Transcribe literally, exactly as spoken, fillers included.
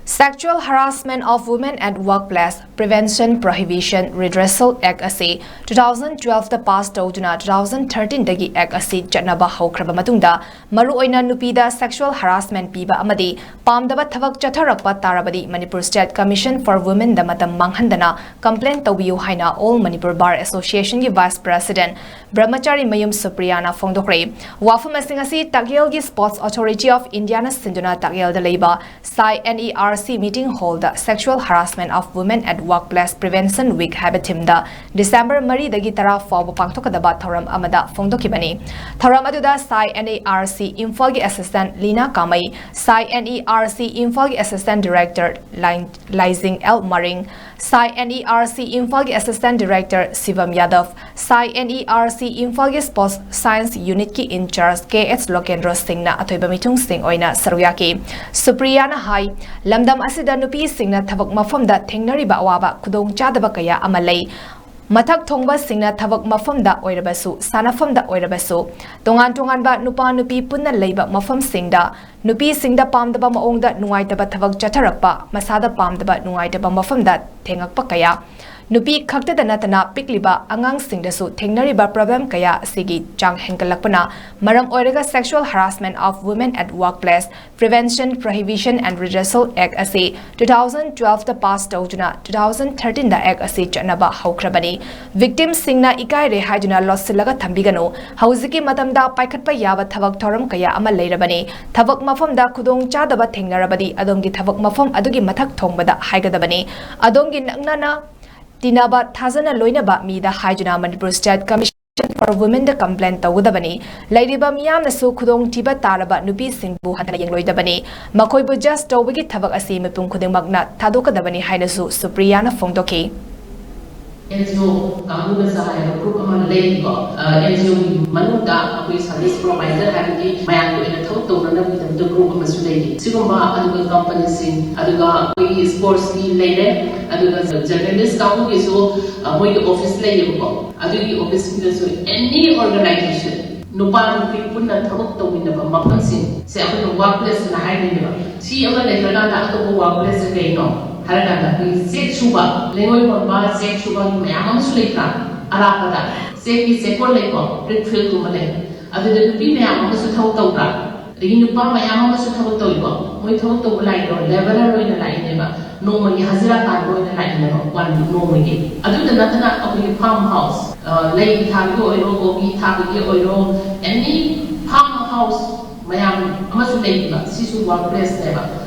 Sexual Harassment of Women at Workplace Prevention, Prohibition, Redressal Act ꯑꯁꯤ two thousand twelve ꯇ pass ꯇꯧꯗꯨꯅ two thousand thirteen ꯗꯒꯤ act ꯑꯁꯤ ꯆꯠꯅꯕ ꯍꯧꯈ꯭ꯔꯕ ꯃꯇꯨꯡꯗ, ꯃꯔꯨꯑꯣꯏꯅ ꯅꯨꯄꯤꯗ sexual harassment ꯄꯤꯕ ꯑꯃꯗꯤ ꯄꯥꯝꯗꯕ ꯊꯕꯛ ꯆꯠꯊꯔꯛꯄ ꯇꯥꯔꯕꯗꯤ Manipur State Commission for Women ꯗ ꯃꯇꯝ ꯃꯥꯡꯍꯟꯗꯅ complaint ꯇꯧꯕꯤꯌꯨ ꯍꯥꯏꯅ All Manipur Bar Association ꯒꯤ Vice President ꯕ꯭ꯔꯍꯃꯆꯥꯔꯤ ꯃꯌꯨꯝ ꯁꯨꯄ꯭ꯔꯤꯌꯥꯅ ꯐꯣꯡꯗꯣꯛꯈ꯭ꯔꯦ꯫ ꯋꯥꯐꯝ ꯑꯁꯤꯡ ꯑꯁꯤ ꯇꯥꯛꯌꯦꯜꯒꯤ Sports Authority of India ꯅ ꯁꯤꯟꯗꯨꯅ ꯇꯥꯛꯌꯦꯜꯗ ꯂꯩꯕ ꯁꯥꯏ N E R C meeting hall the Sexual Harassment of Women at Workplace Prevention Week ꯍꯥꯏꯕ theme ꯗ December ꯃꯔꯤꯗꯒꯤ ꯇꯔꯥ ꯐꯥꯎꯕ ꯄꯥꯡꯊꯣꯛꯀꯗꯕ ꯊꯧꯔꯝ ꯑꯃꯗ ꯐꯣꯡꯗꯣꯛꯈꯤꯕꯅꯤ꯫ ꯊꯧꯔꯝ ꯑꯗꯨꯗ ꯁꯥꯏ N E R C ꯏꯝꯐꯥꯜꯒꯤ Assistant ꯂꯤꯅꯥ ꯀꯥꯃꯩ, ꯁꯥꯏ N E R C ꯏꯝꯐꯥꯜꯒꯤ Assistant Director ꯂꯥꯏ-, ꯂꯥꯏꯖꯤꯡ ꯑꯦꯜ ꯃꯔꯤꯡ, ꯁꯥꯏ N E R C ꯏꯝꯐꯥꯜꯒꯤ Assistant Director ꯁꯤꯕꯝ ꯌꯥꯗꯕ, ꯁꯥꯏ N E R C ꯏꯝꯐꯥꯜꯒꯤ Sports Science Unit ꯀꯤ in-charge ꯀꯦ ꯑꯦꯁ ꯂꯣꯀꯦꯟꯗ꯭ꯔꯣ ꯁꯤꯡꯅ ꯑꯊꯣꯏꯕ ꯃꯤꯊꯨꯡꯁꯤꯡ ꯑꯣꯏꯅ ꯁꯔꯨꯛ ꯌꯥꯈꯤ꯫ ꯁꯨꯄ꯭ꯔꯤꯌꯥꯅ ꯍꯥꯏ, ꯂꯝꯗꯝ ꯑꯁꯤꯗ ꯅꯨꯄꯤꯁꯤꯡꯅ ꯊꯕꯛ ꯃꯐꯝꯗ ꯊꯦꯡꯅꯔꯤꯕ ꯑꯋꯥꯕ ꯈꯨꯗꯣꯡꯆꯥꯗꯕ ꯀꯌꯥ ꯑꯃ ꯂꯩ꯫ ꯃꯊꯛ ꯊꯣꯡꯕꯁꯤꯡꯅ ꯊꯕꯛ ꯃꯐꯝꯗ ꯑꯣꯏꯔꯕꯁꯨ, ꯁꯥꯟꯅꯐꯝꯗ ꯑꯣꯏꯔꯕꯁꯨ, ꯇꯣꯉꯥꯟ ꯇꯣꯉꯥꯟꯕ ꯅꯨꯄꯥ ꯅꯨꯄꯤ ꯄꯨꯟꯅ ꯂꯩꯕ ꯃꯐꯝꯁꯤꯡꯗ ꯅꯨꯄꯤꯁꯤꯡꯗ ꯄꯥꯝꯗꯕ ꯃꯑꯣꯡꯗ ꯅꯨꯡꯉꯥꯏꯇꯕ ꯊꯕꯛ ꯆꯠꯊꯔꯛꯄ, ꯃꯁꯥꯗ ꯄꯥꯝꯗꯕ ꯅꯨꯡꯉꯥꯏꯇꯕ ꯃꯐꯝꯗ ꯊꯦꯡꯉꯛꯄ ꯀꯌꯥ, ꯅꯨꯄꯤ ꯈꯛꯇꯗ ꯅꯠꯇꯅ ꯄꯤꯛꯂꯤꯕ ꯑꯉꯥꯡꯁꯤꯡꯗꯁꯨ ꯊꯦꯡꯅꯔꯤꯕ problem ꯀꯌꯥ ꯑꯁꯤꯒꯤ ꯆꯥꯡ ꯍꯦꯟꯒꯠꯂꯛꯄꯅ ꯃꯔꯝ ꯑꯣꯏꯔꯒ Sexual Harassment of Women at Workplace Prevention, Prohibition and Redressal Act ꯑꯁꯤ two thousand twelve ꯇ pass ꯇꯧꯗꯨꯅ two thousand thirteen ꯗ act ꯑꯁꯤ ꯆꯠꯅꯕ ꯍꯧꯈ꯭ꯔꯕꯅꯤ꯫ Victim ꯁꯤꯡꯅ ꯏꯀꯥꯏꯔꯦ ꯍꯥꯏꯗꯨꯅ ꯂꯣꯠꯁꯤꯜꯂꯒ ꯊꯝꯕꯤꯒꯅꯨ꯫ ꯍꯧꯖꯤꯛꯀꯤ ꯃꯇꯝꯗ ꯄꯥꯏꯈꯠꯄ ꯌꯥꯕ ꯊꯕꯛ ꯊꯧꯔꯝ ꯀꯌꯥ ꯑꯃ ꯂꯩꯔꯕꯅꯤ꯫ ꯊꯕꯛ ꯃꯐꯝꯗ ꯈꯨꯗꯣꯡ ꯆꯥꯗꯕ ꯊꯦꯡꯅꯔꯕꯗꯤ ꯑꯗꯣꯝꯒꯤ ꯊꯕꯛ ꯃꯐꯝ ꯑꯗꯨꯒꯤ ꯃꯊꯛ ꯊꯣꯡꯕꯗ ꯍꯥꯏꯒꯗꯕꯅꯤ꯫ ꯑꯗꯣꯝꯒꯤ ꯅꯛꯅꯅ ꯇꯤꯟꯅꯕ, ꯊꯥꯖꯅ ꯂꯣꯏꯅꯕ ꯃꯤꯗ ꯍꯥꯏꯗꯨꯅ Manipur State Commission for Women the complaint ꯇꯧꯒꯗꯕꯅꯤ꯫ ꯂꯩꯔꯤꯕ ꯃꯤꯌꯥꯝꯅꯁꯨ ꯈꯨꯗꯣꯡꯊꯤꯕ ꯇꯥꯔꯕ ꯅꯨꯄꯤꯁꯤꯡꯕꯨ ꯍꯟꯊꯅ ꯌꯦꯡꯂꯣꯏꯗꯕꯅꯤ꯫ ꯃꯈꯣꯏꯕꯨ judge ꯇꯧꯕꯒꯤ ꯊꯕꯛ ꯑꯁꯤ ꯃꯤꯄꯨꯝ ꯈꯨꯗꯤꯡꯃꯛꯅ ꯊꯥꯗꯣꯛꯀꯗꯕꯅꯤ ꯍꯥꯏꯅꯁꯨ ꯁꯨꯄ꯭ꯔꯤꯌꯥꯅ ꯐꯣꯡꯗꯣꯛꯈꯤ꯫ ꯑꯦꯟ ꯖꯤ ꯑꯣ ꯀꯥꯡꯕꯨꯅ ꯆꯂꯥꯏꯕ group ꯑꯃ ꯂꯩꯀꯣ꯫ ꯑ, ꯑꯦꯟ ꯖꯤ ꯑꯣꯒꯤ ꯃꯅꯨꯡꯗ ꯑꯩꯈꯣꯏ service provider ꯍꯥꯏꯕꯗꯤ ꯃꯌꯥꯝꯒꯤ ꯑꯣꯏꯅ ꯊꯕꯛ ꯇꯧꯅꯅꯕꯒꯤꯗꯃꯛꯇ group ꯑꯃꯁꯨ ꯂꯩꯔꯤ꯫ ꯁꯤꯒꯨꯝꯕ ꯑꯗꯨꯒ company ꯁꯤꯡ, ꯑꯗꯨꯒ ꯑꯩꯈꯣꯏꯒꯤ sports ꯀꯤ ꯂꯩꯔꯦ, ꯑꯗꯨꯒ journalist ꯀꯥꯡꯕꯨꯒꯤꯁꯨ, ꯑ, ꯃꯣꯏꯒꯤ office ꯂꯩꯌꯦꯕꯀꯣ꯫ ꯑꯗꯨꯒꯤ office ꯁꯤꯡꯗꯁꯨ any organization, ꯅꯨꯄꯥ ꯅꯨꯄꯤ ꯄꯨꯟꯅ ꯊꯕꯛ ꯇꯧꯃꯤꯟꯅꯕ ꯃꯐꯝꯁꯤꯡ ꯁꯦ ꯑꯩꯈꯣꯏꯅ ꯋꯥꯔꯛ ꯄ꯭ꯂꯦꯁ ꯑꯅ ꯍꯥꯏꯗꯣꯏꯅꯦꯕ꯫ ꯁꯤ ꯑꯃ ꯂꯩꯈ꯭ꯔꯀꯥꯟꯗ ꯑꯇꯣꯞꯄ ꯋꯥꯔꯛ ꯄ꯭ꯂꯦꯁꯁꯦ ꯀꯩꯅꯣ ꯍꯥꯏꯔꯀꯥꯟꯗ ꯑꯩꯈꯣꯏꯒꯤ ꯆꯦꯛ ꯁꯨꯕ, ꯂꯩꯉꯣꯏ ꯍꯣꯟꯕ, ꯆꯦꯛ ꯁꯨꯕ ꯃꯌꯥꯝ ꯑꯃꯁꯨ ꯂꯩꯇ꯭ꯔꯥ ꯑꯔꯥꯞꯄꯗ? ꯆꯦꯛꯀꯤ ꯆꯦꯛꯀꯣꯟ ꯂꯩꯀꯣ, ꯕ꯭ꯔꯤꯛ ꯐꯤꯜꯒꯨꯝꯕ ꯂꯩ꯫ ꯑꯗꯨꯗ ꯅꯨꯄꯤ ꯃꯌꯥꯝ ꯑꯃꯁꯨ ꯊꯕꯛ ꯇꯧꯗ꯭ꯔꯥ? ꯑꯗꯒꯤ ꯅꯨꯄꯥ ꯃꯌꯥꯝ ꯑꯃꯁꯨ ꯊꯕꯛ ꯇꯧꯏꯀꯣ꯫ ꯃꯣꯏ ꯊꯕꯛ ꯇꯧꯕ ꯂꯥꯛꯏꯗꯣ ꯂꯦꯕꯔꯔ ꯑꯣꯏꯅ ꯂꯥꯛꯏꯅꯦꯕ, ꯅꯣꯡꯃꯒꯤ ꯍꯖꯤꯔꯥ ꯇꯥꯟꯕ ꯑꯣꯏꯅ ꯂꯥꯛꯏꯅꯦꯕ, ꯋꯥꯟ ꯅꯣꯡꯃꯒꯤ꯫ ꯑꯗꯨꯗ ꯅꯠꯇꯅ ꯑꯩꯈꯣꯏꯒꯤ ꯐꯥꯔꯝ ꯍꯥꯎꯁ, ꯂꯩ ꯊꯥꯕꯒꯤ ꯑꯣꯏꯔꯣ, ꯀꯣꯕꯤ ꯊꯥꯕꯒꯤ ꯑꯣꯏꯔꯣ, ꯑꯦꯅꯤ ꯐꯥꯔꯝ ꯍꯥꯎꯁ ꯃꯌꯥꯝ ꯑꯃꯁꯨ ꯂꯩꯔꯤꯕ, ꯁꯤꯁꯨ ꯋꯥꯔꯛ ꯄ꯭ꯂꯦꯁꯅꯦꯕ꯫